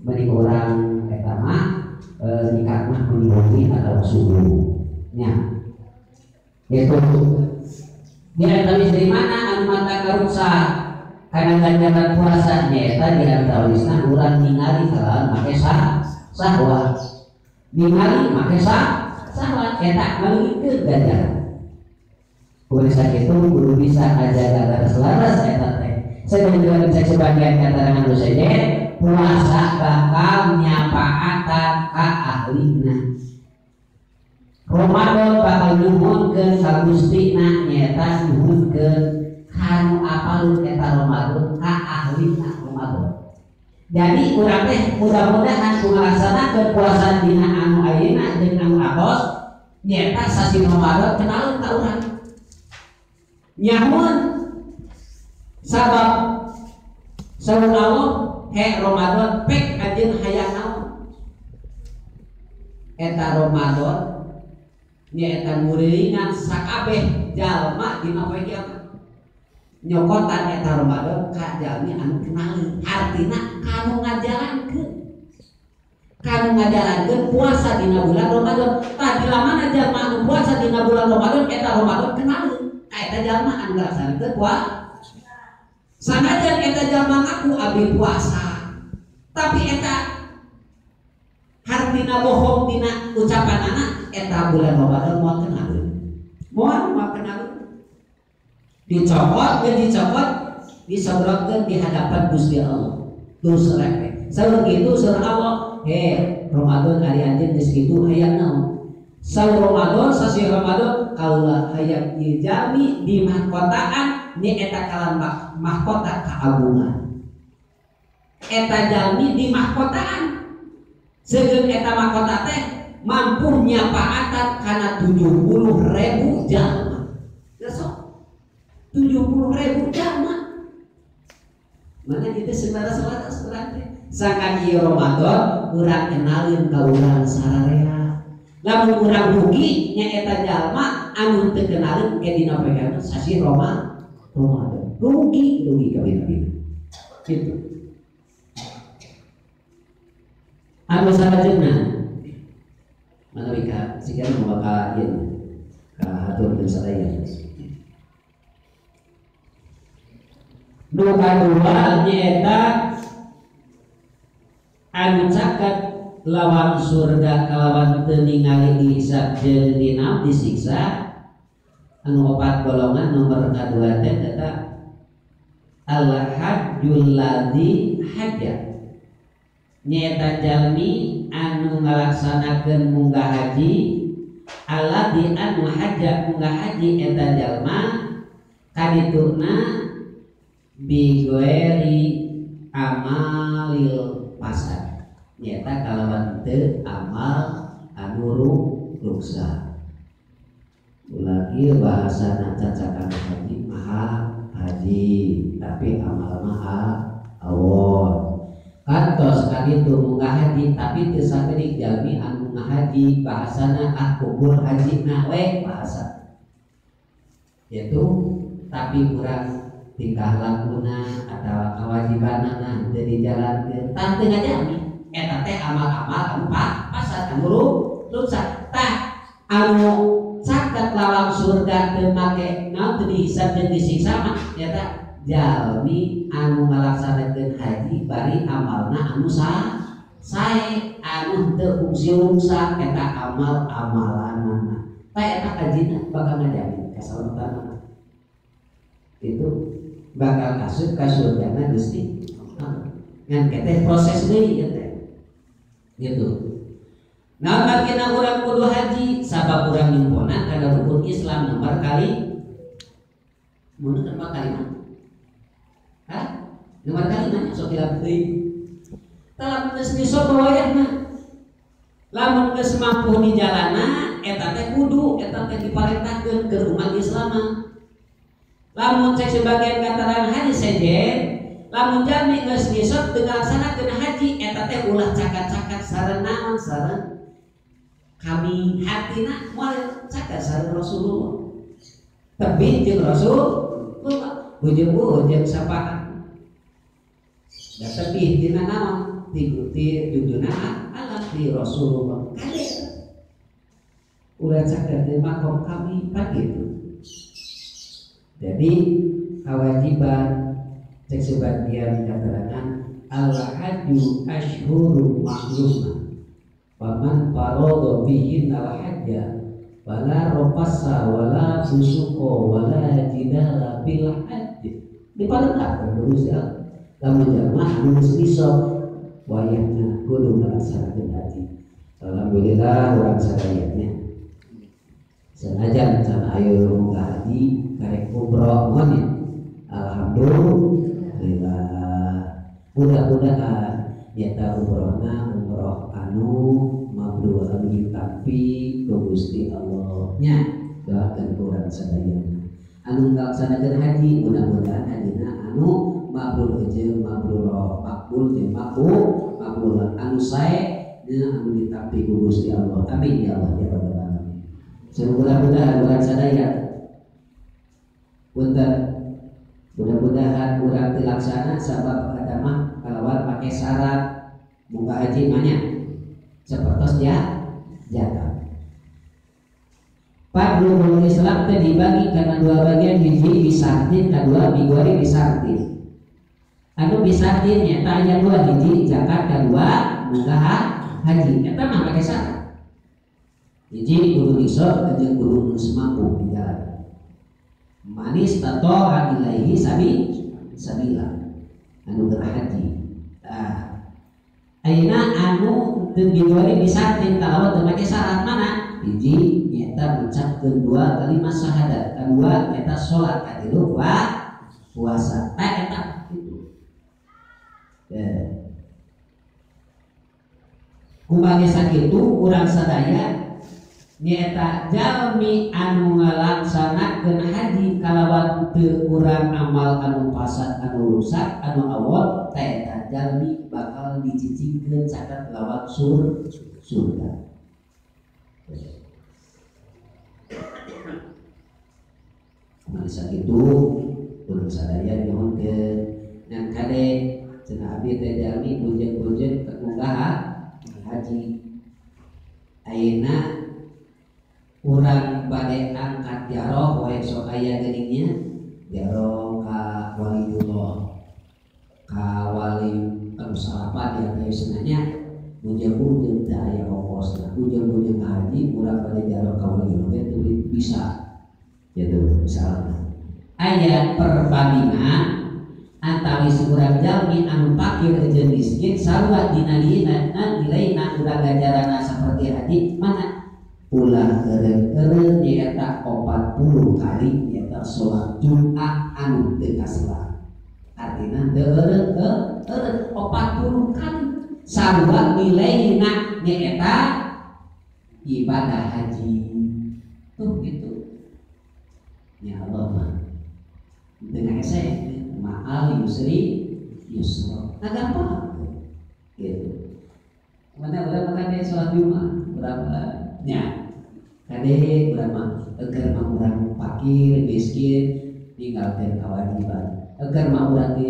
Mending urang eta mah nikah mah mending atau subuh nya. Gitu. Di antawisna di mana anu mata karuksa kana ganjaran puasa nyaeta di antawisna urang ningali kalawan make sahwat. Ningali make sahwat eta ngaleuwihkeun ganjaran. Urusan itu kudu bisa ngajaga laras-laras eta teh. Sebenarnya bisa sebagian keterangan nu sejen puasa bakal nyapaatan ka ahlina. Ramadan bakal nyuhunkeun ka Gustina nyaeta nyuhunkeun kanu apalun eta Ramadan ka ahlina Ramadan. Jadi urang teh mudah-mudahan ku ngalaksanakeun puasa dina anu ayeuna jeung anu atos nyaeta sasi Ramadan kenalun ka urang. Nyahun sabab saur Allah he Ramadan pek anjeun hayang naon eta Ramadan nyaeta ngurilingan sakabeh jalma dina poe kiamat nyokotan eta Ramadan ka jalmi anu kenaleun artina kanu ngajalankeun puasa dina bulan Ramadan. Tah bila mana jalma anu puasa dina bulan Ramadan eta Ramadan kenaleun eta jalma anu ngalaksanakeun puasa. Sanajan eta jalma ngaku abdi puasa tapi eta hartina bohong dina ucapanana eta bulan Ramadan moal kenaleun. Moal kenaleun. Dicopot geus dicopot disobrotkeun di hadapan Gusti Allah. Terus repek. Saur kitu saur Allah, he Ramadan ari anjeun geus kitu hayang naon? Saur Ramadan sasi Ramadan kaula hayang ieu jalmi di mahkotaan nya eta kalan mahkota keagungan. Eta jalmi di mahkotaan. Segeung eta mahkota teh mampu nyapaatan kana 70.000 jalma. Besok 70.000 jalma. Mana kita selara-selara urang teh. Sangkan ieu Ramadan urang kenalin ka urang sararea. Lamun urang rugi nya eta jalma anu teu kenalin ke dina poe kiamat sasi Ramadan. Rugi kabeh-kabeh. Kitu. Anu salajengna manawi ka siga nu bakal ieu ka haturkeun sadaya. Nu kadua nyaeta anu caket lawang surga kalawan teu ningali dihisab jeung dina disiksa anu opat golongan nomor kadua teh eta al hajjul ladzi hajja nyaeta jalmi anu ngalaksanakeun munggah haji alladzi anu hajja munggah haji eta jalma kadituna bigoeri amalil pasad nyaeta kalawan teu amal anu ruksa. Ulah bahasana cacakan haji maha haji tapi amal maha awon. Kantos kaditu munggah haji tapi teu sakedik jalmi anu ngahaji bahasana ah kubur haji na we bahasa. Yaitu tapi kurang tingkah lakuna atau kewajibanana teu dijalankeun tah teu ngajami eta teh amal-amal anu pasad anu rusak. Tah anu caket lawang surga teu make naon teu dihisab jeung disiksa mah eta jalmi anu ngalaksanakeun haji bari amalna anu sae anu teu fungsi ruksa eta amal-amalanana. Tah eta hajina bakal ngajamin kasalamatan itu bakal asup ka surgana Gusti. Ngan keteh proses deui ieu teh. Gitu. Nah, makina urang kudu haji sabab urang nyumponan kana rukun Islam nomor kali mun nomor kali mah. Hah? Nomor kali mah sok hilap deui. Tah lamun geus nisab wayahna. Lamun geus mampu di jalana eta teh kudu eta teh diparentahkeun ke umat Islam. Lamun cek sebagian kataran haji sejen lamun jalmi geus nisab teu ngalaksanakeun haji eta teh ulah cakat-cakat sareng naon sareng kami hatina moal cakat sareng Rasulullah tebih jeung Rasulullah hujung-hujung sapaan da tebih dina naon ti jujuna alam di Rasulullah kade ulah cakat di makom kami pan gitu. Jadi kewajiban cek sebagian keterangan al hajju ashhuru ma'lumah faman farada bihin al hajja Wala rafasa wala fusuqa wala jidala fil hajj. Diparentahkeun ku Gusti Allah. Lamun jalma anu geus nisab wayahna kudu ngalaksanakeun haji. Alhamdulillah urang sadayana. Sanajan can ayo munggah haji karek umroh mohon ya. Alhamdulillah. Mudah-mudahan nyata umrohna umroh anu mabrur anu ditampi ku Gusti Allah nya. Doakeun ku urang sadayana. Anu ngalaksanakeun haji mudah-mudahan hajina anu mabrur jeung mabrur makbul jeung makbul makbul anu sae nya anu ditampi ku Gusti Allah. Amin ya Allah ya rabbal alamin. Mudah-mudahan urang sadaya punten mudah-mudahan urang dilaksana sabab eta mah kalawan make syarat munggah haji mah nya sapertos ya zakat. Fardhu Islam teh dibagi karena dua bagian, hiji bisartin, kedua bigori bisartin. Anu bisartin nyata aya dua, hiji zakat, kedua munggah haji. Eta mah make syarat. Hiji kudu nisab jeung kudu geus mampu di jalan. Manis tato'a ilaihi sabila. Anu berhaji. Tah. Ayeuna anu teu bigori bisartin kalawan teu make syarat mana? Hiji nyata ngucapkeun dua kalimat syahadat, kedua nyata salat, katilu puasa. Tah eta kitu. Kumaha sakitu urang sadaya nyata jalmi anu ngalaksanakeun haji kalawan teu urang amal anu pasad anu rusak anu awal tah eta jalmi bakal dicicingkeun caket lawan surga. Kumaha sakitu urang sadaya nyuhunkeun ngan kade cenah abdi teh jalmi bujeng-bujeng munggah haji. Ayeuna urang bade angkat jaroh wae sok aya geuningnya jaroh ka waliullah ka wali anu salapan di antawisna nya bujeng-bujeng teh aya ongkosna bujeng-bujeng haji urang bade jaroh ka waliullah teh bisa gitu misalnya aya perbandingan antawis urang jalmi anu fakir jeung miskin sarua dina nilaina urang ganjaranna saperti haji mana ulah eureun-eureun nyaeta 40 kali nyaeta salat Jumat anu teu kasela artina teu eureun 40 kali sarua nilaina nyaeta ibadah haji tuh gitu ya Allah mah dengan hese ma'al yusri yusra nah gampang gitu mana urang makan deh sholat Jumat urang nya kade urang mah eger mah urang fakir miskin ninggalkeun kewajiban eger mah urang di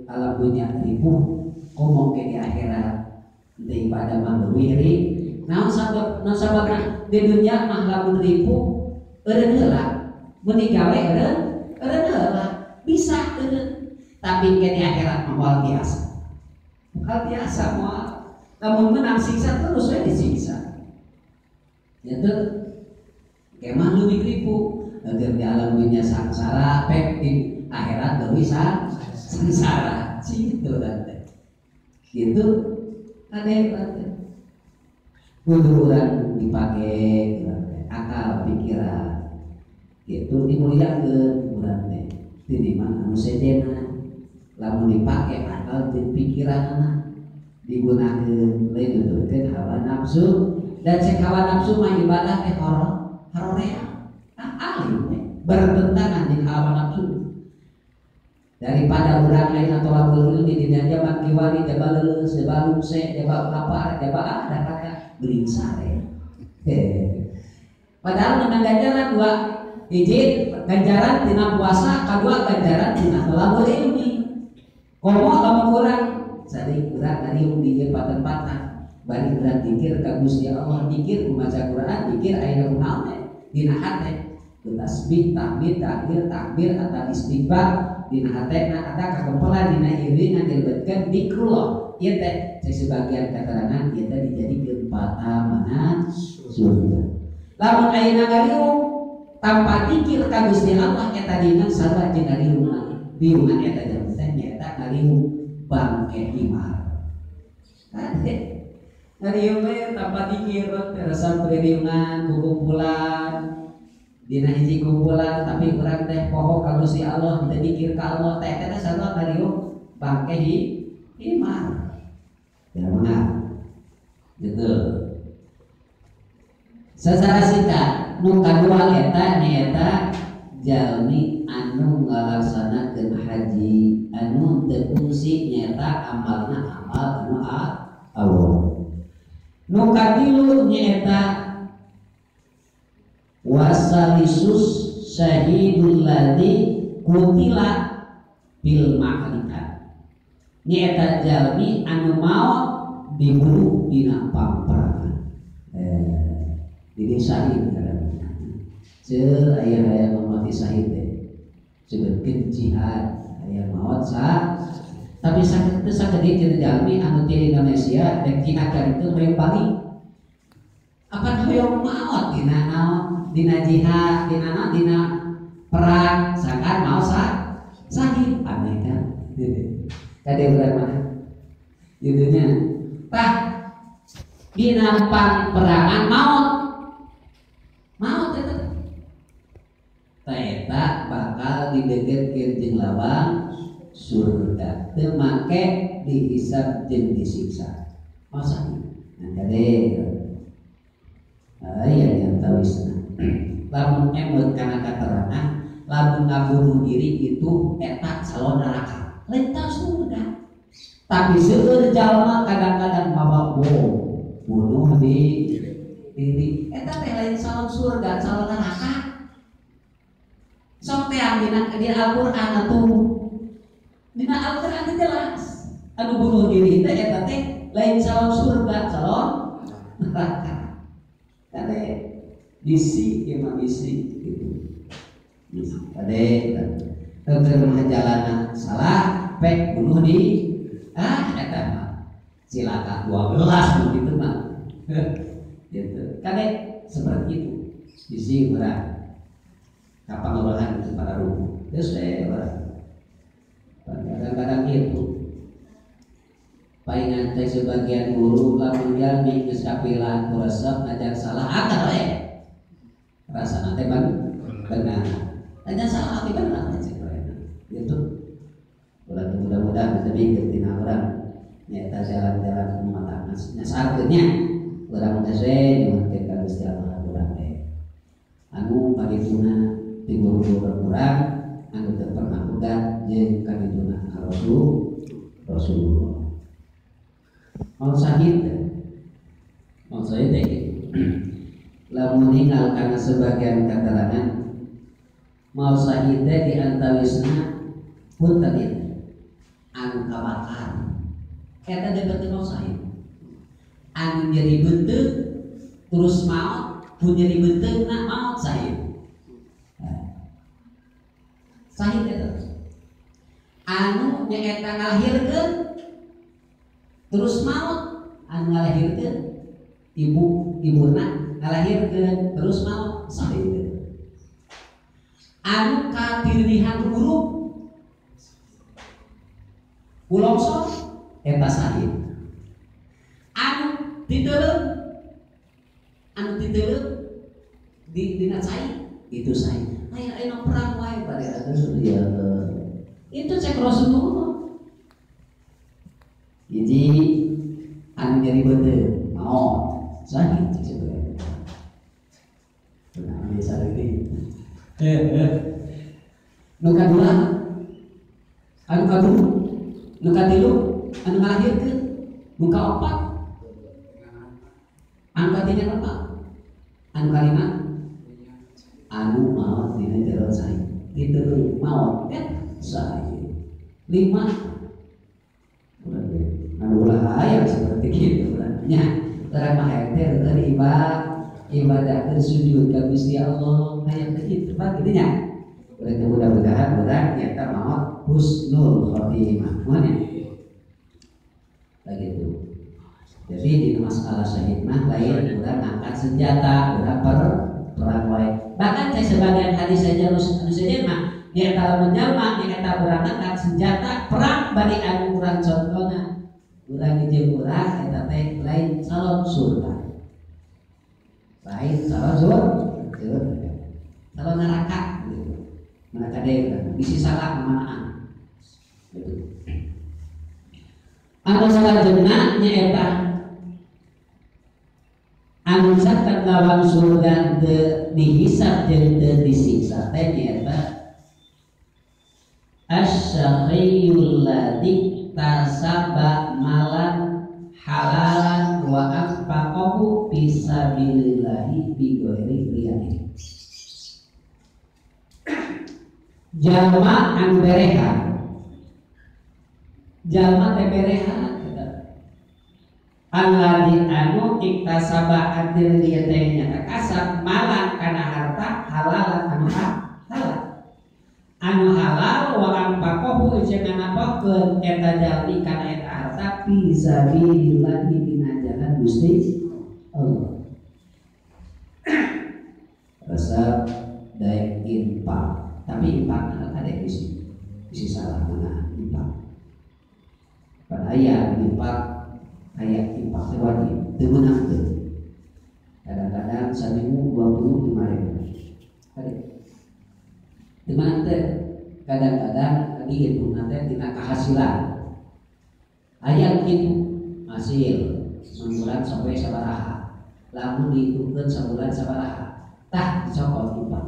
alam dunya ripuh komo ke di akhirat teu ibadah mah leuwih ri naon sabab naon sababna di dunya mah lamun ripuh eureun heula mun digawe eureun heula bisa eureun tapi ke di akhirat mah moal biasa moal lamun menang siksa terus we disiksa ya teu kemah leuwih ripuh agar di alam dunia sangsara pek di akhirat leuwih sangsara gitu teh gitu kade teh kudu urang dipake akal pikiran gitu dimuliakeun urang teh tinimbang anu sejenna lamun dipake akal jeung pikiranna digunakeun lain nuturkeun hawa nafsu dan cek hawa nafsu mah ibadah teh harorea alim teh bertentangan jeung hawa nafsu daripada urang lain atau labul ilmi di zaman kiwari jaba leuleus jaba lungse jaba lapar jaba ada kata beringsare padahal menang ganjaran dua hiji ganjaran tina puasa kadua ganjaran tina tolabul ilmi komo lamun urang sadi urang ngariung di ieu patempatan bari urang dikir ka Gusti Allah dikir maca Quran dikir aya kunaon teh dina hate tasbih tahmid takbir takbir atau istighfar dina hatena atau kagempelan dina iringan dilebetkeun dikrullah ieu teh sebagian keterangan ieu teh dijadikeun patamanan surga. Lamun ayeuna ngariung tanpa dikir ka Gusti Allah eta dina sarua jeung ngariungan. Riungan eta jalmi teh nyaeta ngariung bangke imar. Kade ngariung we tanpa dikir teh resep riungan kukumpulan dina hiji kumpulan tapi urang teh poho ka Gusti Allah teu dikir ka Allah teh eta sarua ngariung bangke imar. Ya benar. Gitu. Secara singkat nu kadua eta nyaeta jalmi anu ngalaksanakeun haji anu teu kungsi nyaeta amalna amal anu Allah. Nu katilu nyaeta wasalisus syahidul ladzi qutila bil ma'rikah. Nyaeta jalmi anu maot dibunuh dina pamperangan. Jadi syahid kadang-kadang. Ceu aya mati syahid teh. Sebutkeun jihad aya maot sa. Tapi sakit teu sakedik jeung jalmi anu ti Indonesia rek jihad ka ditu hoyong balik. Apan hoyong maot dina naon? Dina jihad, dina naon? Dina perang sangkan maot sa syahid aneh kan. Kade urang mah. Gitunya. Tah dina perangan maot. Maot eta eta bakal didegedkeun jeung lawang surga teu make dihisab jeung disiksa. Masa nah kade aya yang tawisna. Lamun emut kana katerangan lamun ngabunuh diri itu eta calon neraka lain surga. Tapi seueur jalma kadang-kadang mawa bom bunuh di diri eta teh lain calon surga calon neraka. Sok teh dina di Al-Qur'an atuh dina Al-Qur'an teh jelas anu bunuh diri teh eta teh lain calon surga calon neraka. Kade bisi ieu mah bisi gitu. Bisi kade teu mah jalana salah pek bunuh di eta mah cilaka 12 begitu mah. Gitu. Kade seperti itu. Bisi urang kapangaruhan para ruku. Geus we urang. Kadang-kadang gitu. Palingan teh sebagian guru lamun jalmi geus kapilan ku resep ngajar salah akar we. Rasana teh benar. Ngajar salah teh benar cek we. Gitu. Urang mudah-mudahan bisa mikir tina urang nyaeta jalan-jalan mata nyasarkeun nya. Urang teh nyuhunkeun ka Gusti Allah urang teh. Anu kadituna ti guru-guru urang anu teu pernah udah jeung kadituna ka Rasulullah. Mau syahid teh lamun ningal kana sebagian katerangan mau syahid teh di antawisna pun tadi anu kabakar eta deui mau syahid anu nyeri beuteung terus maot pun nyeri beuteungna maot syahid. Syahid eta anu nyaeta ngalahirkeun terus maut anu ngalahirkeun ibuna ngalahirkeun terus maut syahid. Anu katirdihan buruk kulongsor eta syahid. Anu titeuleum di dina cai itu syahid. Aya aya perang wae bade atuh ya. Itu cek Rasulullah. Jadi anu nyeri beuteung maot syahid cek sebenarnya. Benar biasa ini. Nu kadua, anu kadua, nu katilu, anu ngalahirkeun, nu kaopat, anu katinya opat, anu kalima, anu maot dina jero syahid. Titeuleum maot eta syahid. 5 anu ulah hayang seperti kitu nya. Urang mah hayang teh keur ibadah keur sujud ka Gusti Allah hayang teh kitu pak kitu nya. Urang teh mudah-mudahan urang nyata maot husnul khotimah. Muhun ya? Begitu. Jadi di masalah syahid mah lain urang angkat senjata, urang perang wae. Bahkan saya sebagian hadis saja anu sejen mah nyaeta lamun jalma nyaeta urang ngangkat senjata perang bari anu urang contona urang jeung urang eta teh lain calon surga. Lain calon surga, calon neraka gitu. Neraka deui bisi salah manaan. Gitu. Anu salajengna nyaeta anu caket lawan surga teu dihisab jeung teu disiksa teh nyaeta asy-syakhiyul ladzi tasaba malan halalan wa anfaqahu fisabilillahi bighairi riyain. Jalma anu berehan, jalma teh berehan alladzi anu iktasaba adil ieu teh nyata kasab malan kana harta halalan anu halal anu halal wa anfaqahu jeung nganapakeun eta jalmi kana eta harta fi sabilillah dina jalan Gusti Allah. Resep daek infak, tapi infak ada bisi bisi salah mana infak. Pada aya infak aya infak teh wajib teu meunang teu. Kadang-kadang saminggu 25.000. Kade. Teu meunang teu. Kadang-kadang dihitungna teh tina kahasilan. Aya kitu hasil sabulan sampai sabaraha. Lamun dihitungkeun sabulan sabaraha, tah dicokot infak.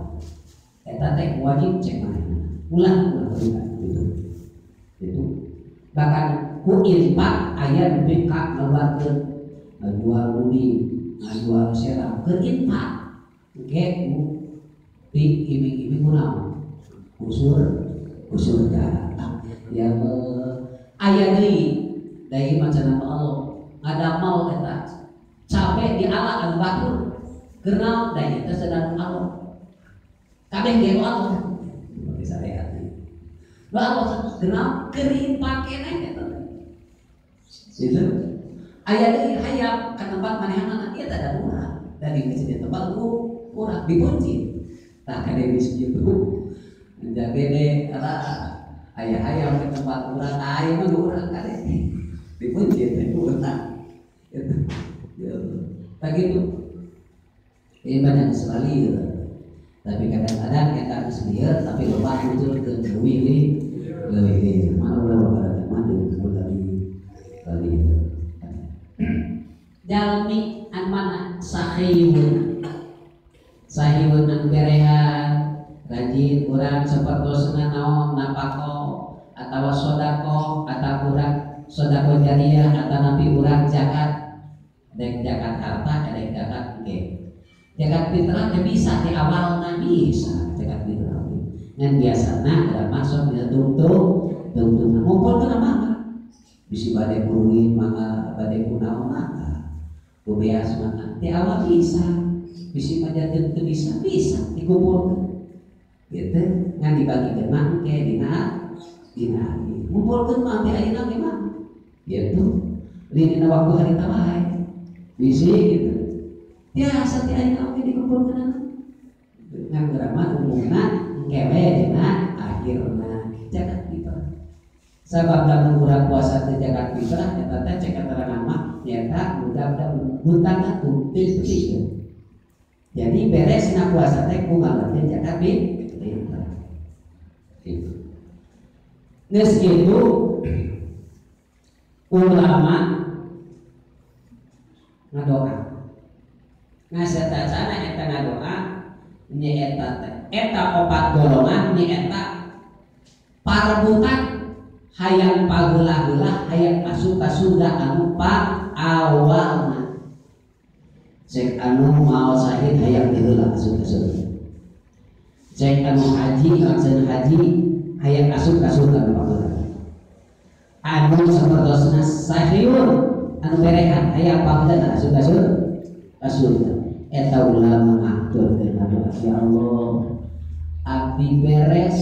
Eta teh wajib cek manehna. Ulah ulah gitu. Gitu. Bahkan ku infak aya nepi ka ngaluarkeun ngajual bumi, ngajual serang keur infak. Engke ku diiming-iming kunaon? Usur surga. Ya aya deui da ieu mah cenah Allah ngadamel eta capek di ala anu batur keur naon da ieu teh sedang Allah. Kabeh ge Allah. Seperti syariat. Lu Allah kenal keur infak keneh eta teh. Gitu. Aya deui hayam ka tempat manehanana ieu teh da urang. Da di masjid tempat urang dikunci. Tah kade geus kitu. Jagede ala aya hayam ke tempat urang, aya mah urang kade. Dikunci teh urang. Gitu. Ya Allah. Tah kitu. Ieu banyak sekali gitu. Tapi kadang-kadang eta geus lieur tapi loba muncul ke leuwih leuwih. Mana ulah loba mah jeung kali. Jalmi an mana sahiyun. Sahiyun an berehan rajin urang sapertosna naon napako atawa sodako atawa urang sodako jariah atawa napi urang zakat dek zakat harta dek zakat engke. Zakat fitrah teh bisa di awalna bisa zakat fitrah. Ngan biasana ada masuk dina tungtung tungtung ngumpulkeun mangga. Bisi bade kuruwih mangga bade kunaon mangga. Ku beas mangga di awal bisa. Bisi majakeun teu bisa bisa dikumpulkeun. Gitu ngan dibagikeun mah engke dina dina ngumpulkeun mah teh ayeuna ge mah. Gitu. Lindina waktu harita wae. Bisi gitu. Biasa ti ayeuna oge dikumpulkeun ngan urang mah umumna engke we dina akhirna zakat fitrah. Sabab lamun urang puasa teh zakat fitrah eta teh cek katerangan mah nyaeta budak-budak hutangna teu penting. Jadi beresna puasa teh ku ngaluarkeun zakat fitrah. Gitu. Geus kitu ulama ngadoa. Ngaseta cana eta ngadoa nyaeta teh eta opat golongan nyaeta parebutan hayang pageula-geula hayang asup ka surga anu awalna. Cek anu maot syahid hayang diheula asup ka surga. Cek anu haji ngalaksanakeun haji hayang asup ka surga anu pageula. Anu sapertosna sahiyun anu berehan hayang pageula asup ka surga. Surga. Eta ulama ngaturkeun doa ya Allah abdi beres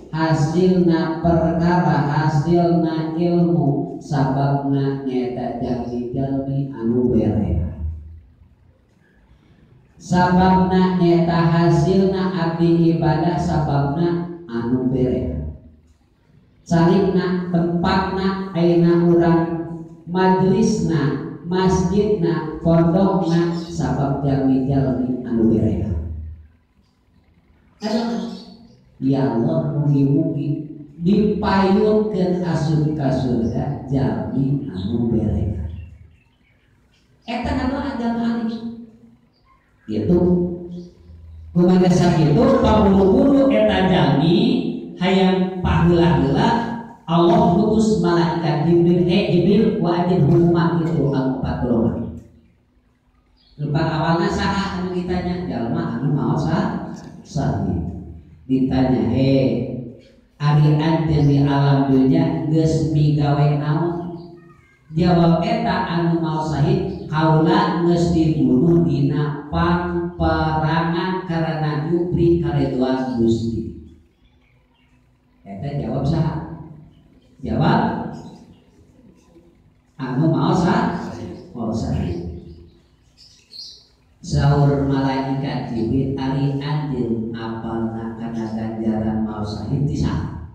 hasilna perkara hasilna ilmu sababna nyaeta jalmi-jalmi anu berehan. Sababna nyata hasilna abdi ibadah sababna anu bere. Calikna tempatna ayeuna urang majelisna masjidna pondokna sabab jalmi-jalmi anu bere. Aduh, ya Allah mugi-mugi dipayunkeun asup ka surga jalmi anu bere. Eta ngadoa jalma alim. Gitu. Kumaha sakitu paburu-buru eta jalmi hayang paheula-heula Allah putus malaikat Jibril, "Hei Jibril, wa ajin hukuman itu anu empat golongan." Lupa awalna saha anu ditanya? Jalma anu maot sahih. Ditanya, "Hei, ari anjeun di alam dunya geus migawe naon?" Jawab eta anu maot sahih, "Kaula geus dibunuh dina pangperangan karena nyupri karedoan Gusti." Eta jawab saha? Jawab anu maot sahih. Saur malaikat Jibril, ari anjeun apalna kana ganjaran maot sahih ti saha?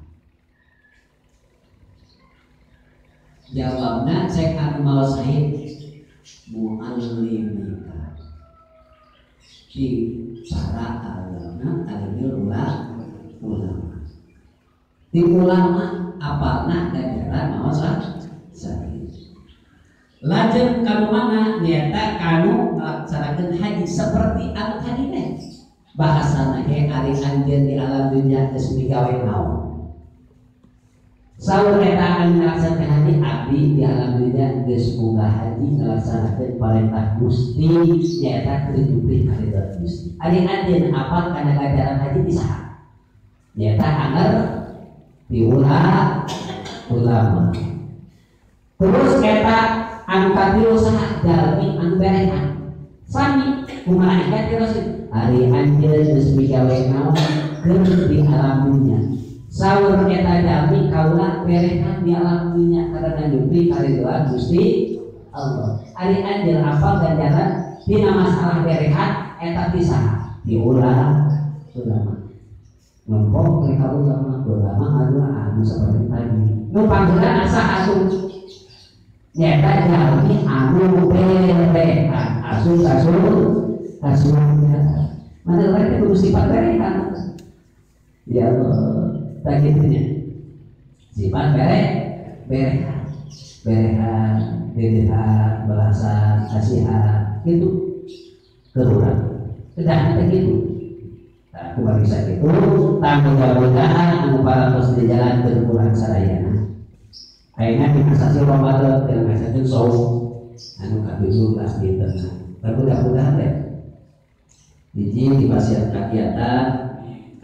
Jawabna cek anu maot sahih, muallimika di para alama alimil ulama. Di ulama apalna ganjaran maot sahih. Lajeng kanu mana nyata kanu melaksanakan haji seperti anu tadi teh. Bahasana he ari anjeun di alam dunya geus migawe naon. Saur eta anu ngalaksanakeun haji, abdi di alam dunya geus munggah haji ngalaksanakeun parentah Gusti nyaeta keur nyupri karidho Gusti. Ari anjeun apal kana ganjaran haji ti saha? Nyaeta anger ti ulama. Terus eta anu katilu saha? Jalmi anu berehan. Sami ku malaikat terus, ari anjeun geus migawe naon keur di alam dunya. Saur eta jalmi, kaula berehan di alam dunya karena nyupri karidhoan Gusti Allah. Ari anjeun apal ganjaran dina masalah berehan eta ti saha? Di ulama. Ngomong mereka ulama, ulama ngadoa anu seperti tadi. Nu panggilan asa asup nyata jalmi anu berehan asup asup asup. Mana mereka kudu sifat berehan. Ya Allah, tak gitunya. Sifat berehan, berehan, berehan, belasan, kasihan, gitu. Keruran, tidak ada gitu. Nah, aku bagi sakitu, mudah-mudahan anu parantos di jalan berkurang sadayana. Ayeuna dina sasi Ramadan teu ngasakeun saum anu ka-17 dinten. Mudah-mudahan teh hiji dipasihan kagiatan,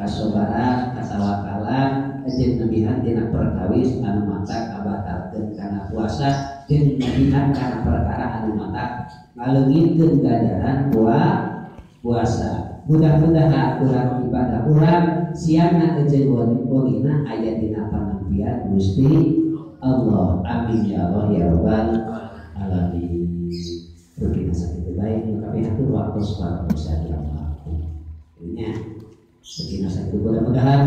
kasobaran, katawakalan, jeung nebihan dina perkawis anu matak kabatalkeun kana puasa jeung nebihan kana perkara anu matak ngaleungitkeun ganjaran puasa. Mudah-mudahan urang ibadah urang siangna jeung wengina aya dina panampian Gusti Allah. Amin ya Allah ya Rabbal alamin. Rupina sakitu bae nu kabeh atur waktu saja. Nya rupina sakitu mudah-mudahan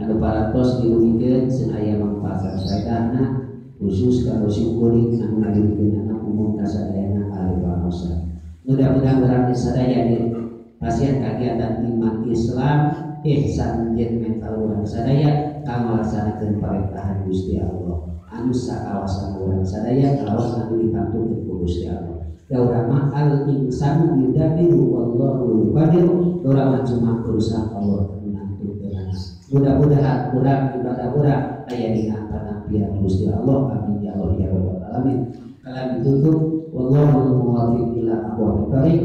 anu parantos dilugikeun sing aya manfaat saedahna khusus ka sim kuring anu ngadugikeun umum ka sadayana ahli bangsa. Mudah-mudahan urang sadaya di pasien kagiatan iman Islam ihsan jeung mental urang sadaya kanggo ngalaksanakeun parentahan Gusti Allah anu sakawasan urang sadaya kawas anu ditantukeun ku Gusti Allah. Da urang mah al insanu yudabiru wallahu yuqadiru, urang mah cuma berusaha Allah anu nantukeun. Mudah-mudahan urang ibadah urang aya dina panampian Gusti Allah. Amin ya Allah ya Rabbal alamin. Kalam ditutup, wallahu muwaffiq ila aqwamit thariq.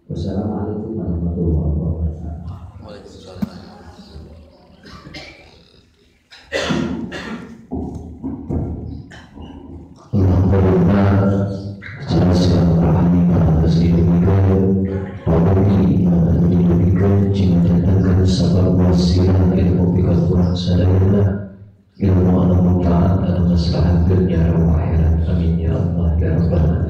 Wassalamualaikum warahmatullahi wabarakatuh. Waalaikumsalam. Alhamdulillah, silaturahmi parantos didugikeun, pamugi didugikeun jing jantenkeun sabab wasilah ilmu pikeun urang sadayana, ilmu anu manfaat anu maslahatkeun nya akhirat. Amin ya Allah ya Rabbal alamin.